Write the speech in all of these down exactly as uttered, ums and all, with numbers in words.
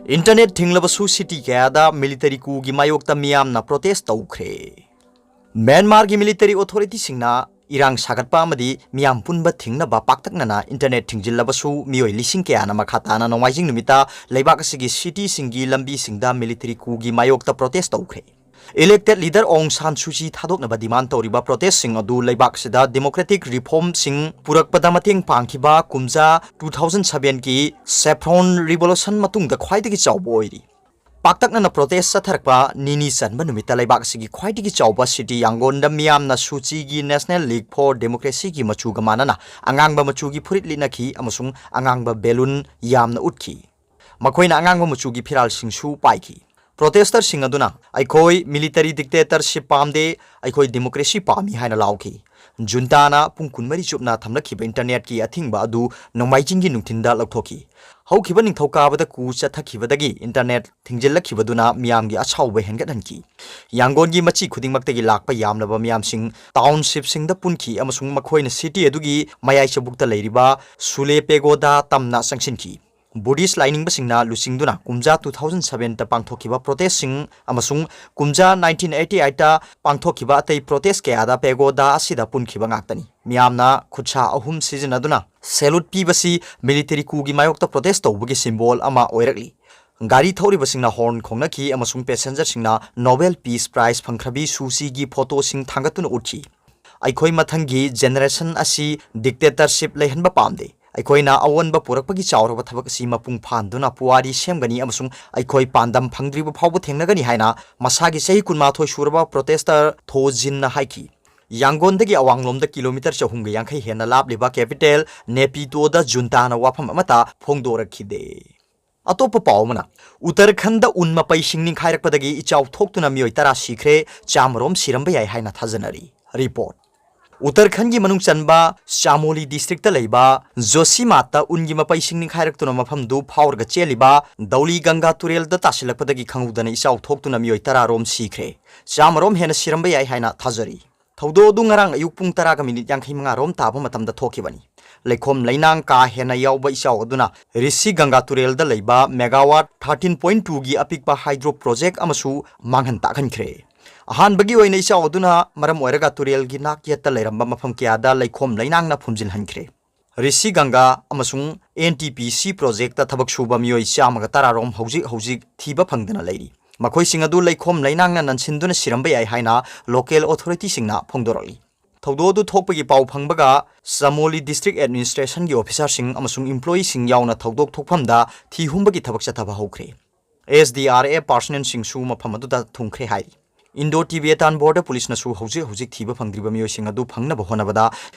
Internet ꯊꯤꯡꯂꯕꯁꯨ city ꯀꯌꯥꯗ military coup ꯒꯤ ꯃꯥꯌꯣꯛꯇ ꯃꯤꯌꯥꯝꯅ protest ꯇꯧꯈ꯭ꯔꯦ꯫ ꯃ꯭ꯌꯥꯟꯃꯥꯔꯒꯤ military authority ꯁꯤꯡꯅ ꯏꯔꯥꯡ ꯁꯥꯒꯠꯄ ꯑꯃꯗꯤ ꯃꯤꯌꯥꯝ ꯄꯨꯟꯕ ꯊꯤꯡꯅꯕ ꯄꯥꯛꯇꯛꯅꯅ internet ꯊꯤꯡꯖꯤꯜꯂꯕꯁꯨ, ꯃꯤꯑꯣꯏ ꯂꯤꯁꯤꯡ ꯀꯌꯥꯅ ꯃꯈꯥ ꯇꯥꯅ ꯅꯣꯡꯃꯥꯏꯖꯤꯡ ꯅꯨꯃꯤꯠꯇ ꯂꯩꯕꯥꯛ ꯑꯁꯤꯒꯤ city ꯁꯤꯡꯒꯤ ꯂꯝꯕꯤꯁꯤꯡꯗ military coup ꯒꯤ ꯃꯥꯌꯣꯛꯇ protest ꯇꯧꯈ꯭ꯔꯦ꯫ Elected leader ꯑꯣꯡ ꯁꯥꯟ ꯁꯨꯆꯤ ꯊꯥꯗꯣꯛꯅꯕ demand ꯇꯧꯔꯤꯕ protest ꯁꯤꯡ ꯑꯗꯨ ꯂꯩꯕꯥꯛꯁꯤꯗ democratic reform ꯁꯤꯡ ꯄꯨꯔꯛꯄꯗ ꯃꯇꯦꯡ ꯄꯥꯡꯈꯤꯕ ꯀꯨꯝꯖꯥ two thousand seven ꯒꯤ Saffron Revolution ꯃꯇꯨꯡꯗ ꯈ꯭ꯋꯥꯏꯗꯒꯤ ꯆꯥꯎꯕ ꯑꯣꯏꯔꯤ꯫ ꯄꯥꯛꯇꯛꯅꯅ protest ꯆꯠꯊꯔꯛꯄ ꯅꯤꯅꯤ ꯆꯟꯕ ꯅꯨꯃꯤꯠꯇ ꯂꯩꯕꯥꯛ ꯑꯁꯤꯒꯤ ꯈ꯭ꯋꯥꯏꯗꯒꯤ ꯆꯥꯎꯕ city ꯌꯥꯡꯒꯣꯟꯗ ꯃꯤꯌꯥꯝꯅ ꯁꯨꯆꯤꯒꯤ National League for Democracy ꯒꯤ ꯃꯆꯨꯒ ꯃꯥꯟꯅꯅ ꯑꯉꯥꯡꯕ ꯃꯆꯨꯒꯤ ꯐꯨꯔꯤꯠ ꯂꯤꯠꯅꯈꯤ ꯑꯃꯁꯨꯡ ꯑꯉꯥꯡꯕ balloon ꯌꯥꯝꯅ ꯎꯠꯈꯤ꯫ ꯃꯈꯣꯏꯅ ꯑꯉꯥꯡꯕ ꯃꯆꯨꯒꯤ ꯐꯤꯔꯥꯜꯁꯤꯡꯁꯨ ꯄꯥꯏꯈꯤ꯫ Protester ꯁꯤꯡ ꯑꯗꯨꯅ "ꯑꯩꯈꯣꯏ military dictatorship ꯄꯥꯝꯗꯦ, ꯑꯩꯈꯣꯏ democracy ꯄꯥꯝꯃꯤ" ꯍꯥꯏꯅ ꯂꯥꯎꯈꯤ꯫ Junta ꯅ ꯄꯨꯡ ꯀꯨꯟꯃꯔꯤ ꯆꯨꯞꯅ ꯊꯝꯂꯛꯈꯤꯕ internet ꯀꯤ ꯑꯊꯤꯡꯕ ꯑꯗꯨ ꯅꯣꯡꯃꯥꯏꯖꯤꯡꯒꯤ ꯅꯨꯡꯊꯤꯟꯗ ꯂꯧꯊꯣꯛꯈꯤ꯫ ꯍꯧꯈꯤꯕ ꯅꯤꯡꯊꯧꯀꯥꯕꯗ coup ꯆꯠꯊꯈꯤꯕꯗꯒꯤ internet ꯊꯤꯡꯖꯤꯜꯂꯛꯈꯤꯕꯗꯨꯅ ꯃꯤꯌꯥꯝꯒꯤ ꯑꯁꯥꯎꯕ ꯍꯦꯟꯒꯠꯍꯟꯈꯤ꯫ ꯌꯥꯡꯒꯣꯟꯒꯤ ꯃꯆꯤ ꯈꯨꯗꯤꯡꯃꯛꯇꯒꯤ ꯂꯥꯛꯄ ꯌꯥꯝꯂꯕ ꯃꯤꯌꯥꯝꯁꯤꯡ township ꯁꯤꯡꯗ ꯄꯨꯟꯈꯤ ꯑꯃꯁꯨꯡ ꯃꯈꯣꯏꯅ city ꯑꯗꯨꯒꯤ ꯃꯌꯥꯏ ꯆꯕꯨꯛꯇ ꯂꯩꯔꯤꯕ Sule Pagoda ꯇꯝꯅ ꯆꯪꯁꯤꯟꯈꯤ꯫ Buddhist ꯂꯥꯏꯅꯤꯡꯕꯁꯤꯡꯅ ꯂꯨꯆꯤꯡꯗꯨꯅ ꯀꯨꯝꯖꯥ two thousand seven ꯇ ꯄꯥꯡꯊꯣꯛꯈꯤꯕ protest ꯁꯤꯡ ꯑꯃꯁꯨꯡ ꯀꯨꯝꯖꯥ nineteen eighty eight ꯇ ꯄꯥꯡꯊꯣꯛꯈꯤꯕ ꯑꯇꯩ protest ꯀꯌꯥꯗ pagoda ꯑꯁꯤꯗ ꯄꯨꯟꯈꯤꯕ ꯉꯥꯛꯇꯅꯤ꯫ ꯃꯤꯌꯥꯝꯅ ꯈꯨꯠꯁꯥ ꯑꯍꯨꯝ ꯁꯤꯖꯤꯟꯅꯗꯨꯅ salute ꯄꯤꯕꯁꯤ military coup ꯒꯤ ꯃꯥꯌꯣꯛꯇ protest ꯇꯧꯕꯒꯤ symbol ꯑꯃ ꯑꯣꯏꯔꯛꯂꯤ꯫ ꯒꯥꯔꯤ ꯊꯧꯔꯤꯕꯁꯤꯡꯅ horn ꯈꯣꯡꯅꯈꯤ ꯑꯃꯁꯨꯡ passenger ꯁꯤꯡꯅ Nobel Peace Prize ꯐꯪꯈ꯭ꯔꯕꯤ ꯁꯨꯆꯤꯒꯤ photo ꯁꯤꯡ ꯊꯥꯡꯒꯠꯇꯨꯅ ꯎꯠꯈꯤ꯫ "ꯑꯩꯈꯣꯏ ꯃꯊꯪꯒꯤ generation ꯑꯁꯤ dictatorship ꯂꯩꯍꯟꯕ ꯄꯥꯝꯗꯦ꯫ ꯑꯩꯈꯣꯏꯅ ꯑꯑꯣꯟꯕ ꯄꯨꯔꯛꯄꯒꯤ ꯆꯥꯎꯔꯕ ꯊꯕꯛ ꯑꯁꯤ ꯃꯄꯨꯡ ꯐꯥꯍꯟꯗꯨꯅ ꯄꯨꯋꯥꯔꯤ ꯁꯦꯝꯒꯅꯤ ꯑꯃꯁꯨꯡ ꯑꯩꯈꯣꯏ ꯄꯥꯟꯗꯝ ꯐꯪꯗ꯭ꯔꯤꯕ ꯐꯥꯎꯕ ꯊꯦꯡꯅꯒꯅꯤ" ꯍꯥꯏꯅ ꯃꯁꯥꯒꯤ ꯆꯍꯤ ꯀꯨꯟꯃꯥꯊꯣꯏ ꯁꯨꯔꯕ protester Tho Jin ꯅ ꯍꯥꯏꯈꯤ꯫ ꯌꯥꯡꯒꯣꯟꯗꯒꯤ ꯑꯋꯥꯡꯂꯣꯝꯗ kilometre ꯆꯍꯨꯝꯒ ꯌꯥꯡꯈꯩ ꯍꯦꯟꯅ ꯂꯥꯞꯂꯤꯕ capital Naypyitaw ꯗ Junta ꯅ ꯋꯥꯐꯝ ꯑꯃꯠꯇ ꯐꯣꯡꯗꯣꯔꯛꯈꯤꯗꯦ꯫ ꯑꯇꯣꯞꯄ ꯄꯥꯎ ꯑꯃꯅ, ꯎꯠꯇꯔꯈꯟꯗ ꯎꯟ ꯃꯄꯩꯁꯤꯡ ꯅꯤꯡꯈꯥꯏꯔꯛꯄꯗꯒꯤ ꯏꯆꯥꯎ ꯊꯣꯛꯇꯨꯅ ꯃꯤꯑꯣꯏ ꯇꯔꯥ ꯁꯤꯈ꯭ꯔꯦ, ꯆꯥꯃꯔꯣꯝ ꯁꯤꯔꯝꯕ ꯌꯥꯏ ꯍꯥꯏꯅ ꯊꯥꯖꯅꯔꯤ꯫ Report꯫ ꯎꯠꯇꯔꯈꯟꯒꯤ ꯃꯅꯨꯡ ꯆꯟꯕ ꯆꯥꯃꯣꯂꯤ district ꯇ ꯂꯩꯕ ꯖꯣꯁꯤꯃꯥꯠꯇ ꯎꯟꯒꯤ ꯃꯄꯩꯁꯤꯡ ꯅꯤꯡꯈꯥꯏꯔꯛꯇꯨꯅ ꯃꯐꯝꯗꯨ ꯐꯥꯎꯔꯒ ꯆꯦꯜꯂꯤꯕ ꯗꯧꯂꯤ ꯒꯪꯒꯥ ꯇꯨꯔꯦꯜꯗ ꯇꯥꯁꯤꯜꯂꯛꯄꯗꯒꯤ ꯈꯪꯍꯧꯗꯅ ꯏꯆꯥꯎ ꯊꯣꯛꯇꯨꯅ ꯃꯤꯑꯣꯏ ꯇꯔꯥꯔꯣꯝ ꯁꯤꯈ꯭ꯔꯦ꯫ ꯆꯥꯃꯔꯣꯝ ꯍꯦꯟꯅ ꯁꯤꯔꯝꯕ ꯌꯥꯏ ꯍꯥꯏꯅ ꯊꯥꯖꯔꯤ꯫ ꯊꯧꯗꯣꯛ ꯑꯗꯨ ꯉꯔꯥꯡ ꯑꯌꯨꯛ ꯄꯨꯡ ꯇꯔꯥꯒ minute ꯌꯥꯡꯈꯩ ꯃꯉꯥ ꯔꯣꯝ ꯇꯥꯕ ꯃꯇꯝꯗ ꯊꯣꯛꯈꯤꯕꯅꯤ꯫ ꯂꯩꯈꯣꯝ ꯂꯩꯅꯥꯡ ꯀꯥ ꯍꯦꯟꯅ ꯌꯥꯎꯕ ꯏꯆꯥꯎ ꯑꯗꯨꯅ ꯔꯤꯁꯤ ꯒꯪꯒꯥ ꯇꯨꯔꯦꯜꯗ ꯂꯩꯕ megawatt thirteen point two ꯒꯤ ꯑꯄꯤꯛꯄ hydro project ꯑꯃꯁꯨ ꯃꯥꯡꯍꯟ ꯇꯥꯛꯍꯟꯈ꯭ꯔꯦ꯫ ꯑꯍꯥꯟꯕꯒꯤ ꯑꯣꯏꯅ ꯏꯆꯥꯎ ꯑꯗꯨꯅ ꯃꯔꯝ ꯑꯣꯏꯔꯒ ꯇꯨꯔꯦꯜꯒꯤ ꯅꯥꯛ ꯌꯦꯠꯇ ꯂꯩꯔꯝꯕ ꯃꯐꯝ ꯀꯌꯥꯗ ꯂꯩꯈꯣꯝ ꯂꯩꯅꯥꯡꯅ ꯐꯨꯝꯖꯤꯜꯍꯟꯈ꯭ꯔꯦ꯫ ꯔꯤꯁꯤ ꯒꯪꯒꯥ ꯑꯃꯁꯨꯡ N T P C projectꯇ ꯊꯕꯛ ꯁꯨꯕ ꯃꯤꯑꯣꯏ ꯆꯥꯝꯃꯒ ꯇꯔꯥꯔꯣꯝ ꯍꯧꯖꯤꯛ ꯍꯧꯖꯤꯛ ꯊꯤꯕ ꯐꯪꯗꯅ ꯂꯩꯔꯤ꯫ ꯃꯈꯣꯏꯁꯤꯡ ꯑꯗꯨ ꯂꯩꯈꯣꯝ ꯂꯩꯅꯥꯡꯅ ꯅꯟꯁꯤꯟꯗꯨꯅ ꯁꯤꯔꯝꯕ ꯌꯥꯏ ꯍꯥꯏꯅ local authorityꯁꯤꯡꯅ ꯐꯣꯡꯗꯣꯔꯛꯂꯤ꯫ ꯊꯧꯗꯣꯛ ꯑꯗꯨ ꯊꯣꯛꯄꯒꯤ ꯄꯥꯎ ꯐꯪꯕꯒ ꯆꯃꯣꯂꯤ district administrationꯒꯤ officerꯁꯤꯡ ꯑꯃꯁꯨꯡ employeeꯁꯤꯡ ꯌꯥꯎꯅ ꯊꯧꯗꯣꯛ ꯊꯣꯛꯐꯝꯗ ꯊꯤ ꯍꯨꯝꯕꯒꯤ ꯊꯕꯛ ꯆꯠꯊꯕ ꯍꯧꯈ꯭ꯔꯦ꯫ S D R F personnelꯁꯤꯡꯁꯨ ꯃꯐꯝ ꯑꯗꯨꯗ ꯊꯨꯡꯈ꯭ꯔꯦ ꯍꯥꯏꯔꯤ꯫ Indo Tibetan Border Policeꯅꯁꯨ ꯍꯧꯖꯤꯛ ꯍꯧꯖꯤꯛ ꯊꯤꯕ ꯐꯪꯗ꯭ꯔꯤꯕ ꯃꯤꯑꯣꯏꯁꯤꯡ ꯑꯗꯨ ꯐꯪꯅꯕ ꯍꯣꯠꯅꯕꯗ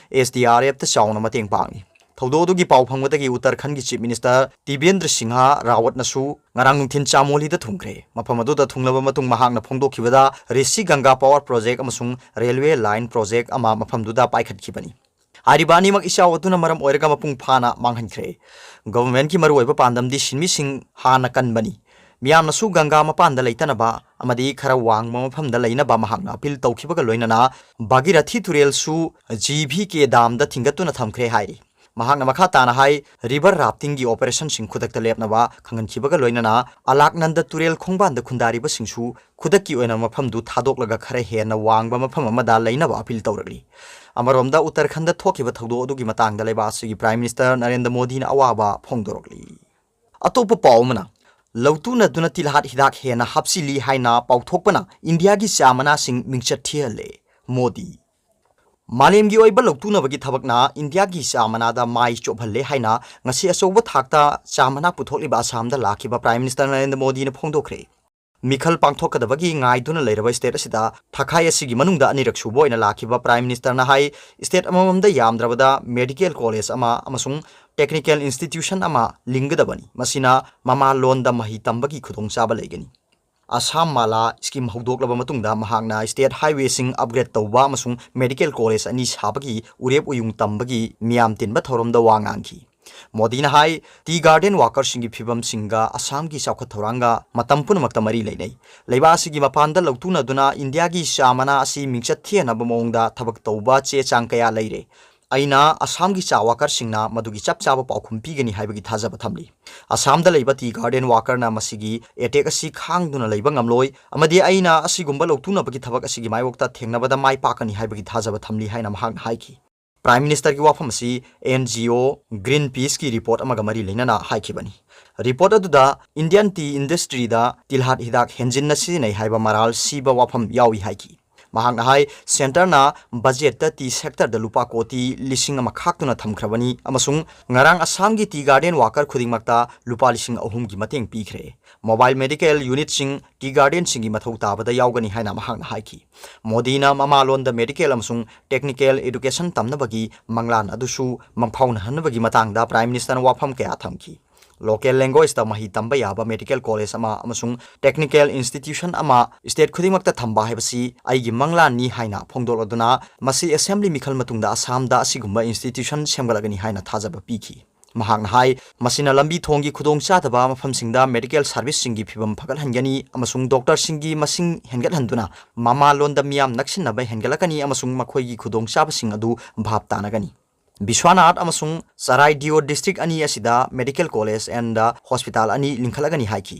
S D R Fꯇ ꯆꯥꯎꯅ ꯃꯇꯦꯡ ꯄꯥꯡꯂꯤ꯫ ꯊꯧꯗꯣꯛ ꯑꯗꯨꯒꯤ ꯄꯥꯎ ꯐꯪꯕꯗꯒꯤ ꯎꯠꯇꯔꯈꯟꯗꯒꯤ Chief Minister ꯇꯤꯕꯦꯟꯗ꯭ꯔ ꯁꯤꯡꯍ ꯔꯥꯋꯠꯅꯁꯨ ꯉꯔꯥꯡ ꯅꯨꯡꯊꯤꯜ ꯆꯥꯃꯣꯂꯤꯗ ꯊꯨꯡꯈ꯭ꯔꯦ꯫ ꯃꯐꯝ ꯑꯗꯨꯗ ꯊꯨꯡꯂꯕ ꯃꯇꯨꯡ ꯃꯍꯥꯛꯅ ꯐꯣꯡꯗꯣꯛꯈꯤꯕꯗ ꯔꯤꯁꯤ ꯒꯪꯒꯥ power project ꯑꯃꯁꯨꯡ railway line project ꯑꯃ ꯃꯐꯝꯗꯨꯗ ꯄꯥꯏꯈꯠꯈꯤꯕꯅꯤ꯫ ꯍꯥꯏꯔꯤꯕ ꯑꯅꯤꯃꯛ ꯏꯆꯥꯎ ꯑꯗꯨꯅ ꯃꯔꯝ ꯑꯣꯏꯔꯒ ꯃꯄꯨꯡ ꯐꯥꯅ ꯃꯥꯡꯍꯟꯈ꯭ꯔꯦ꯫ Governmentꯀꯤ ꯃꯔꯨꯑꯣꯏꯕ ꯄꯥꯟꯗꯝꯗꯤ ꯁꯤꯟꯃꯤꯁꯤꯡ ꯍꯥꯟꯅ ꯀꯟꯕꯅꯤ꯫ ꯃꯤꯌꯥꯝꯅꯁꯨ ꯒꯪꯒꯥ ꯃꯄꯥꯟꯗ ꯂꯩꯇꯅꯕ ꯑꯃꯗꯤ ꯈꯔ ꯋꯥꯡꯕ ꯃꯐꯝꯗ ꯂꯩꯅꯕ ꯃꯍꯥꯛꯅ appeal ꯇꯧꯈꯤꯕꯒ ꯂꯣꯏꯅꯅ ꯚꯥꯒꯤꯔꯊꯤ ꯇꯨꯔꯦꯜꯁꯨ G V K damꯗ ꯊꯤꯡꯒꯠꯇꯨꯅ ꯊꯝꯈ꯭ꯔꯦ ꯍꯥꯏꯔꯤ꯫ ꯃꯍꯥꯛꯅ ꯃꯈꯥ ꯇꯥꯅ ꯍꯥꯏ, river raftingꯒꯤ operationꯁꯤꯡ ꯈꯨꯗꯛꯇ ꯂꯦꯞꯅꯕ ꯈꯪꯍꯟꯈꯤꯕꯒ ꯂꯣꯏꯅꯅ ꯑꯂꯥꯛꯅꯟꯗ ꯇꯨꯔꯦꯜ ꯈꯣꯡꯕꯥꯟꯗ ꯈꯨꯟꯗꯥꯔꯤꯕꯁꯤꯡꯁꯨ ꯈꯨꯗꯛꯀꯤ ꯑꯣꯏꯅ ꯃꯐꯝꯗꯨ ꯊꯥꯗꯣꯛꯂꯒ ꯈꯔ ꯍꯦꯟꯅ ꯋꯥꯡꯕ ꯃꯐꯝ ꯑꯃꯗ ꯂꯩꯅꯕ appeal ꯇꯧꯔꯛꯂꯤ꯫ ꯑꯃꯔꯣꯝꯗ ꯎꯠꯇꯔꯈꯟꯗ ꯊꯣꯛꯈꯤꯕ ꯊꯧꯗꯣꯛ ꯑꯗꯨꯒꯤ ꯃꯇꯥꯡꯗ ꯂꯩꯕꯥꯛ ꯑꯁꯤꯒꯤ Prime Minister ꯅꯔꯦꯟꯗ꯭ꯔ ꯃꯣꯗꯤꯅ ꯑꯋꯥꯕ ꯐꯣꯡꯗꯣꯔꯛꯂꯤ꯫ ꯑꯇꯣꯞꯄ ꯄꯥꯎ ꯑꯃꯅ, ꯂꯧꯇꯨꯅꯗꯨꯅ ꯇꯤꯜꯍꯥꯠ ꯍꯤꯗꯥꯛ ꯍꯦꯟꯅ ꯍꯥꯞꯆꯤꯜꯂꯤ ꯍꯥꯏꯅ ꯄꯥꯎꯊꯣꯛꯄꯅ ꯏꯟꯗꯤꯌꯥꯒꯤ ꯆꯥ ꯃꯅꯥꯁꯤꯡ ꯃꯤꯡꯆꯠ ꯊꯤꯍꯜꯂꯦ꯫ ꯃꯣꯗꯤ꯫ ꯃꯥꯂꯦꯝꯒꯤ ꯑꯣꯏꯕ ꯂꯧꯇꯨꯅꯕꯒꯤ ꯊꯕꯛꯅ ꯏꯟꯗꯤꯌꯥꯒꯤ ꯆꯥ ꯃꯅꯥꯗ ꯃꯥꯏ ꯆꯣꯞꯍꯜꯂꯦ ꯍꯥꯏꯅ ꯉꯁꯤ ꯑꯆꯧꯕ ꯊꯥꯛꯇ ꯆꯥ ꯃꯅꯥ ꯄꯨꯊꯣꯛꯂꯤꯕ ꯑꯁꯥꯝꯗ ꯂꯥꯛꯈꯤꯕ Prime Minister ꯅꯔꯦꯟꯗ꯭ꯔ ꯃꯣꯗꯤꯅ ꯐꯣꯡꯗꯣꯛꯈ꯭ꯔꯦ꯫ ꯃꯤꯈꯜ ꯄꯥꯡꯊꯣꯛꯀꯗꯕꯒꯤ ꯉꯥꯏꯗꯨꯅ ꯂꯩꯔꯕ state ꯑꯁꯤꯗ ꯊꯥꯈꯥꯏ ꯑꯁꯤꯒꯤ ꯃꯅꯨꯡꯗ ꯑꯅꯤꯔꯛ ꯁꯨꯕ ꯑꯣꯏꯅ ꯂꯥꯛꯈꯤꯕ Prime Ministerꯅ ꯍꯥꯏ, state ꯑꯃꯃꯝꯗ ꯌꯥꯝꯗ꯭ꯔꯕꯗ medical college ꯑꯃ ꯑꯃꯁꯨꯡ technical institution ꯑꯃ ꯂꯤꯡꯒꯗꯕꯅꯤ꯫ ꯃꯁꯤꯅ ꯃꯃꯥ ꯂꯣꯟꯗ ꯃꯍꯩ ꯇꯝꯕꯒꯤ ꯈꯨꯗꯣꯡꯆꯥꯕ ꯂꯩꯒꯅꯤ꯫ ꯑꯁꯥꯝ ꯃꯥꯂꯥ scheme ꯍꯧꯗꯣꯛꯂꯕ ꯃꯇꯨꯡꯗ ꯃꯍꯥꯛꯅ state highwayꯁꯤꯡ upgrade ꯇꯧꯕ ꯑꯃꯁꯨꯡ medical college ꯑꯅꯤ ꯁꯥꯕꯒꯤ ꯎꯔꯦꯞ ꯎꯌꯨꯡ ꯇꯝꯕꯒꯤ ꯃꯤꯌꯥꯝ ꯇꯤꯟꯕ ꯊꯧꯔꯝꯗ ꯋꯥ ꯉꯥꯡꯈꯤ꯫ ꯃꯣꯗꯤꯅ ꯍꯥꯏ, tea garden workerꯁꯤꯡꯒꯤ ꯐꯤꯕꯝꯁꯤꯡꯒ ꯑꯁꯥꯝꯒꯤ ꯆꯥꯎꯈꯠ ꯊꯧꯔꯥꯡꯒ ꯃꯇꯝ ꯄꯨꯝꯅꯃꯛꯇ ꯃꯔꯤ ꯂꯩꯅꯩ꯫ ꯂꯩꯕꯥꯛ ꯑꯁꯤꯒꯤ ꯃꯄꯥꯟꯗ ꯂꯧꯇꯨꯅꯗꯨꯅ ꯏꯟꯗꯤꯌꯥꯒꯤ ꯆꯥ ꯃꯅꯥ ꯑꯁꯤ ꯃꯤꯡꯆꯠ ꯊꯤꯍꯟꯅꯕ ꯃꯑꯣꯡꯗ ꯊꯕꯛ ꯇꯧꯕ ꯆꯦ ꯆꯥꯡ ꯀꯌꯥ ꯂꯩꯔꯦ꯫ ꯑꯩꯅ ꯑꯁꯥꯝꯒꯤ ꯆꯥ ꯋꯥꯀꯔꯁꯤꯡꯅ ꯃꯗꯨꯒꯤ ꯆꯞ ꯆꯥꯕ ꯄꯥꯎꯈꯨꯝ ꯄꯤꯒꯅꯤ ꯍꯥꯏꯕꯒꯤ ꯊꯥꯖꯕ ꯊꯝꯂꯤ꯫ ꯑꯁꯥꯝꯗ ꯂꯩꯕ ꯇꯤ ꯒꯥꯔꯗꯦꯟ ꯋꯥꯀꯔꯅ ꯃꯁꯤꯒꯤ ꯑꯦꯇꯦꯛ ꯑꯁꯤ ꯈꯥꯡꯗꯨꯅ ꯂꯩꯕ ꯉꯝꯂꯣꯏ ꯑꯃꯗꯤ ꯑꯩꯅ ꯑꯁꯤꯒꯨꯝꯕ ꯂꯧꯊꯣꯛꯅꯕꯒꯤ ꯊꯕꯛ ꯑꯁꯤꯒꯤ ꯃꯥꯌꯣꯛꯇ ꯊꯦꯡꯅꯕꯗ ꯃꯥꯏ ꯄꯥꯛꯀꯅꯤ ꯍꯥꯏꯕꯒꯤ ꯊꯥꯖꯕ ꯊꯝꯂꯤ ꯍꯥꯏꯅ ꯃꯍꯥꯛꯅ ꯍꯥꯏꯈꯤ꯫ ꯄ꯭ꯔꯥꯏꯝ ꯃꯤꯅꯤꯁꯇꯔꯒꯤ ꯋꯥꯐꯝ ꯑꯁꯤ and G O green ꯄꯤꯁꯀꯤ report ꯑꯃꯒ ꯃꯔꯤ ꯂꯩꯅꯅ ꯍꯥꯏꯈꯤꯕꯅꯤ꯫ ꯔꯤꯄꯣꯔꯠ ꯑꯗꯨꯗ ꯏꯟꯗꯤꯌꯟ ꯇꯤ ꯏꯟꯗꯁꯇ꯭ꯔꯤꯗ ꯇꯤꯜꯍꯥꯠ ꯍꯤꯗꯥꯛ ꯍꯦꯟꯖꯤꯟꯅ ꯁꯤꯖꯤꯟꯅꯩ ꯍꯥꯏꯕ ꯃꯔꯥꯜ ꯁꯤꯕ ꯋꯥꯐꯝ ꯌꯥꯎꯏ ꯍꯥꯏꯈꯤ꯫ ꯃꯍꯥꯛꯅ ꯍꯥꯏ, ꯁꯦꯟꯇꯔꯅ ꯕꯖꯦꯠꯇ ꯇꯤ ꯁꯦꯛꯇꯔꯗ ꯂꯨꯄꯥ ꯀꯣꯇꯤ ꯂꯤꯁꯤꯡ ꯑꯃ ꯈꯥꯛꯇꯨꯅ ꯊꯝꯈ꯭ꯔꯕꯅꯤ ꯑꯃꯁꯨꯡ ꯉꯔꯥꯡ ꯑꯁꯥꯝꯒꯤ ꯇꯤ ꯒꯥꯔꯗꯦꯟ ꯋꯥꯀꯔ ꯈꯨꯗꯤꯡꯃꯛꯇ ꯂꯨꯄꯥ ꯂꯤꯁꯤꯡ ꯑꯍꯨꯝꯒꯤ ꯃꯇꯦꯡ ꯄꯤꯈ꯭ꯔꯦ꯫ ꯃꯣꯕꯥꯏꯜ ꯃꯦꯗꯤꯀꯦꯜ ꯌꯨꯅꯤꯠꯁꯤꯡ ꯇꯤ ꯒꯥꯔꯗꯦꯟꯁꯤꯡꯒꯤ ꯃꯊꯧ ꯇꯥꯕꯗ ꯌꯥꯎꯒꯅꯤ ꯍꯥꯏꯅ ꯃꯍꯥꯛꯅ ꯍꯥꯏꯈꯤ꯫ ꯃꯣꯗꯤꯅ ꯃꯃꯥꯂꯣꯟꯗ ꯃꯦꯗꯤꯀꯦꯜ ꯑꯃꯁꯨꯡ ꯇꯦꯛꯅꯤꯀꯦꯜ ꯑꯦꯗꯨꯀꯦꯁꯟ ꯇꯝꯅꯕꯒꯤ ꯃꯪꯂꯥꯟ ꯑꯗꯨꯁꯨ ꯃꯪꯐꯥꯎꯅꯍꯟꯅꯕꯒꯤ ꯃꯇꯥꯡꯗ ꯄ꯭ꯔꯥꯏꯝ ꯃꯤꯅꯤꯁꯇꯔꯅ ꯋꯥꯐꯝ ꯀꯌꯥ ꯊꯝꯈꯤ꯫ ꯂꯣꯀꯦꯜ ꯂꯦꯡꯒ꯭ꯋꯦꯖꯇ ꯃꯍꯩ ꯇꯝꯕ ꯌꯥꯕ ꯃꯦꯗꯤꯀꯦꯜ ꯀꯣꯂꯦꯖ ꯑꯃ ꯑꯃꯁꯨꯡ ꯇꯦꯛꯅꯤꯀꯦꯜ ꯏꯟꯁꯇꯤꯇ꯭ꯌꯨꯁꯟ ꯑꯃ ꯁ꯭ꯇꯦꯠ ꯈꯨꯗꯤꯡꯃꯛꯇ ꯊꯝꯕ ꯍꯥꯏꯕꯁꯤ ꯑꯩꯒꯤ ꯃꯪꯂꯥꯟꯅꯤ ꯍꯥꯏꯅ ꯐꯣꯡꯗꯣꯛꯂꯗꯨꯅ, ꯃꯁꯤ ꯑꯦꯁꯦꯝꯕ꯭ꯂꯤ ꯃꯤꯈꯜ ꯃꯇꯨꯡꯗ ꯑꯁꯥꯝꯗ ꯑꯁꯤꯒꯨꯝꯕ ꯏꯟꯁꯇꯤꯇ꯭ꯌꯨꯁꯟ ꯁꯦꯝꯒꯠꯂꯒꯅꯤ ꯍꯥꯏꯅ ꯊꯥꯖꯕ ꯄꯤꯈꯤ꯫ ꯃꯍꯥꯛꯅ ꯍꯥꯏ, ꯃꯁꯤꯅ ꯂꯝꯕꯤ ꯊꯣꯡꯒꯤ ꯈꯨꯗꯣꯡꯆꯥꯗꯕ ꯃꯐꯝꯁꯤꯡꯗ ꯃꯦꯗꯤꯀꯦꯜ ꯁꯔꯚꯤꯁꯁꯤꯡꯒꯤ ꯐꯤꯚꯝ ꯐꯒꯠꯍꯟꯒꯅꯤ ꯑꯃꯁꯨꯡ ꯗꯣꯛꯇꯔꯁꯤꯡꯒꯤ ꯃꯁꯤꯡ ꯍꯦꯟꯒꯠꯍꯟꯗꯨꯅ ꯃꯃꯥꯂꯣꯟꯗ ꯃꯤꯌꯥꯝ ꯅꯛꯁꯤꯟꯅꯕ ꯍꯦꯟꯒꯠꯂꯛꯀꯅꯤ ꯑꯃꯁꯨꯡ ꯃꯈꯣꯏꯒꯤ ꯈꯨꯗꯣꯡꯆꯥꯕꯁꯤꯡ ꯑꯗꯨ ꯚꯥꯞ ꯇꯥꯅꯒꯅꯤ꯫ ꯕꯤꯁ꯭ꯋꯥꯅꯥꯊ ꯑꯃꯁꯨꯡ ꯆꯔꯥꯏꯗꯤꯑꯣ ꯗꯤꯁꯇ꯭ꯔꯤꯛ ꯑꯅꯤ ꯑꯁꯤꯗ medical college and hospital ꯑꯅꯤ ꯂꯤꯡꯈꯠꯂꯒꯅꯤ ꯍꯥꯏꯈꯤ꯫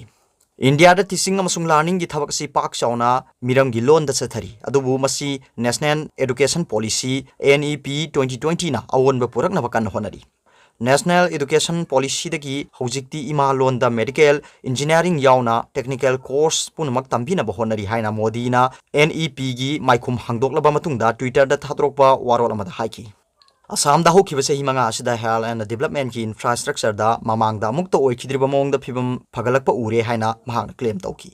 ꯏꯟꯗꯤꯌꯥꯗ teaching ꯑꯃꯁꯨꯡ learningꯒꯤ ꯊꯕꯛ ꯑꯁꯤ ꯄꯥꯛ ꯆꯥꯎꯅ ꯃꯤꯔꯝꯒꯤ ꯂꯣꯟꯗ ꯆꯠꯊꯔꯤ, ꯑꯗꯨꯕꯨ ꯃꯁꯤ National Education Policy, N E P twenty twentyꯅ ꯑꯑꯣꯟꯕ ꯄꯨꯔꯛꯅꯕ ꯀꯟꯅ ꯍꯣꯠꯅꯔꯤ꯫ National Education Policyꯗꯒꯤ ꯍꯧꯖꯤꯛꯇꯤ ꯏꯃꯥ ꯂꯣꯟꯗ medical, engineering ꯌꯥꯎꯅ technical course ꯄꯨꯝꯅꯃꯛ ꯇꯝꯕꯤꯅꯕ ꯍꯣꯠꯅꯔꯤ ꯍꯥꯏꯅ ꯃꯣꯗꯤꯅ N E Pꯒꯤ ꯃꯥꯏꯈꯨꯝ ꯍꯥꯡꯗꯣꯛꯂꯕ ꯃꯇꯨꯡꯗ Twitterꯗ ꯊꯥꯗꯣꯔꯛꯄ ꯋꯥꯔꯣꯜ ꯑꯃꯗ ꯍꯥꯏꯈꯤ꯫ ꯑꯁꯥꯝꯗ ꯍꯧꯈꯤꯕ ꯆꯍꯤ ꯃꯉꯥ ꯑꯁꯤꯗ health and developmentꯀꯤ infrastructureꯗ ꯃꯃꯥꯡꯗ ꯑꯃꯨꯛꯇ ꯑꯣꯏꯈꯤꯗ꯭ꯔꯤꯕ ꯃꯑꯣꯡꯗ ꯐꯤꯕꯝ ꯐꯒꯠꯂꯛꯄ ꯎꯔꯦ ꯍꯥꯏꯅ ꯃꯍꯥꯛꯅ claim ꯇꯧꯈꯤ꯫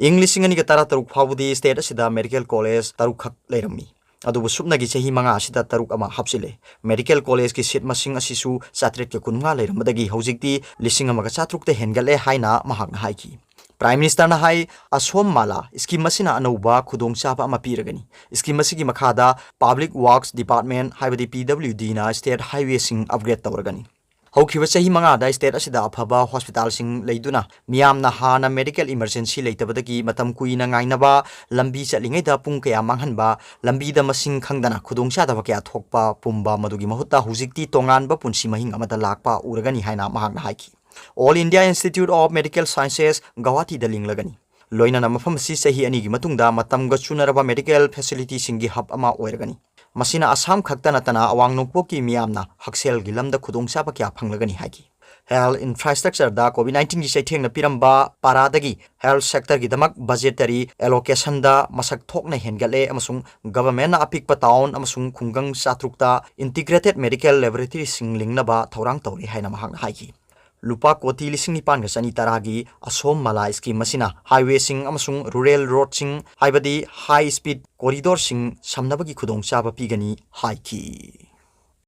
ꯏꯪ ꯂꯤꯁꯤꯡ ꯑꯅꯤꯒ ꯇꯔꯥꯇꯔꯨꯛ ꯐꯥꯎꯕꯗꯤ state ꯑꯁꯤꯗ medical college ꯇꯔꯨꯛꯈꯛ ꯂꯩꯔꯝꯃꯤ꯫ ꯑꯗꯨꯕꯨ ꯁꯨꯞꯅꯒꯤ ꯆꯍꯤ ꯃꯉꯥ ꯑꯁꯤꯗ ꯇꯔꯨꯛ ꯑꯃ ꯍꯥꯞꯆꯤꯜꯂꯦ꯫ Medical collegeꯀꯤ seat ꯃꯁꯤꯡ ꯑꯁꯤꯁꯨ ꯆꯥꯇ꯭ꯔꯦꯠꯀ ꯀꯨꯟꯃꯉꯥ ꯂꯩꯔꯝꯕꯗꯒꯤ ꯍꯧꯖꯤꯛꯇꯤ ꯂꯤꯁꯤꯡ ꯑꯃꯒ ꯆꯥꯇ꯭ꯔꯨꯛꯇ ꯍꯦꯟꯒꯠꯂꯦ ꯍꯥꯏꯅ ꯃꯍꯥꯛꯅ ꯍꯥꯏꯈꯤ꯫ Prime Ministerꯅ ꯍꯥꯏ, ꯑꯁꯣꯝ ꯃꯥꯂꯥ scheme ꯑꯁꯤꯅ ꯑꯅꯧꯕ ꯈꯨꯗꯣꯡꯆꯥꯕ ꯑꯃ ꯄꯤꯔꯒꯅꯤ꯫ Scheme ꯑꯁꯤꯒꯤ ꯃꯈꯥꯗ Public Works Department, ꯍꯥꯏꯕꯗꯤ P W Dꯅ state highwayꯁꯤꯡ upgrade ꯇꯧꯔꯒꯅꯤ꯫ ꯍꯧꯈꯤꯕ ꯆꯍꯤ ꯃꯉꯥꯗ state ꯑꯁꯤꯗ ꯑꯐꯕ hospitalꯁꯤꯡ ꯂꯩꯗꯨꯅ ꯃꯤꯌꯥꯝꯅ ꯍꯥꯟꯅ medical emergency ꯂꯩꯇꯕꯗꯒꯤ ꯃꯇꯝ ꯀꯨꯏꯅ ꯉꯥꯏꯅꯕ, ꯂꯝꯕꯤ ꯆꯠꯂꯤꯉꯩꯗ ꯄꯨꯡ ꯀꯌꯥ ꯃꯥꯡꯍꯟꯕ, ꯂꯝꯕꯤꯗ ꯃꯁꯤꯡ ꯈꯪꯗꯅ ꯈꯨꯗꯣꯡꯆꯥꯗꯕ ꯀꯌꯥ ꯊꯣꯛꯄ ꯄꯨꯝꯕ, ꯃꯗꯨꯒꯤ ꯃꯍꯨꯠꯇ ꯍꯧꯖꯤꯛꯇꯤ ꯇꯣꯉꯥꯟꯕ ꯄꯨꯟꯁꯤ ꯃꯍꯤꯡ ꯑꯃꯗ ꯂꯥꯛꯄ ꯎꯔꯒꯅꯤ ꯍꯥꯏꯅ ꯃꯍꯥꯛꯅ ꯍꯥꯏꯈꯤ꯫ All India Institute of Medical Sciences ꯒꯧꯍꯥꯇꯤꯗ ꯂꯤꯡꯂꯒꯅꯤ꯫ ꯂꯣꯏꯅꯅ ꯃꯐꯝ ꯑꯁꯤ ꯆꯍꯤ ꯑꯅꯤꯒꯤ ꯃꯇꯨꯡꯗ ꯃꯇꯝꯒ ꯆꯨꯅꯔꯕ medical facilityꯁꯤꯡꯒꯤ hub ꯑꯃ ꯑꯣꯏꯔꯒꯅꯤ꯫ ꯃꯁꯤꯅ ꯑꯁꯥꯝ ꯈꯛꯇ ꯅꯠꯇꯅ ꯑꯋꯥꯡ ꯅꯣꯡꯄꯣꯛꯀꯤ ꯃꯤꯌꯥꯝꯅ ꯍꯛꯁꯦꯜꯒꯤ ꯂꯝꯗ ꯈꯨꯗꯣꯡꯆꯥꯕ ꯀꯌꯥ ꯐꯪꯂꯒꯅꯤ ꯍꯥꯏꯈꯤ꯫ Health infrastructureꯗ COVID nineteenꯒꯤ ꯆꯩꯊꯦꯡꯅ ꯄꯤꯔꯝꯕ ꯄꯥꯔꯥꯗꯒꯤ health sectorꯒꯤꯗꯃꯛ budgetary allocationꯗ ꯃꯁꯛ ꯊꯣꯛꯅ ꯍꯦꯟꯒꯠꯂꯦ ꯑꯃꯁꯨꯡ governmentꯅ ꯑꯄꯤꯛꯄ town ꯑꯃꯁꯨꯡ ꯈꯨꯡꯒꯪ ꯆꯥꯇ꯭ꯔꯨꯛꯇ integrated medical laboratoryꯁꯤꯡ ꯂꯤꯡꯅꯕ ꯊꯧꯔꯥꯡ ꯇꯧꯔꯤ ꯍꯥꯏꯅ ꯃꯍꯥꯛꯅ ꯍꯥꯏꯈꯤ꯫ ꯂꯨꯄꯥ ꯀꯣꯇꯤ ꯂꯤꯁꯤꯡ ꯅꯤꯄꯥꯟꯒ ꯆꯅꯤ ꯇꯔꯥꯒꯤ ꯑꯁꯣꯝ ꯃꯥꯂꯥ scheme ꯑꯁꯤꯅ highwayꯁꯤꯡ ꯑꯃꯁꯨꯡ rural roadꯁꯤꯡ, ꯍꯥꯏꯕꯗꯤ high speed corridorꯁꯤꯡ ꯁꯝꯅꯕꯒꯤ ꯈꯨꯗꯣꯡꯆꯥꯕ ꯄꯤꯒꯅꯤ ꯍꯥꯏꯈꯤ꯫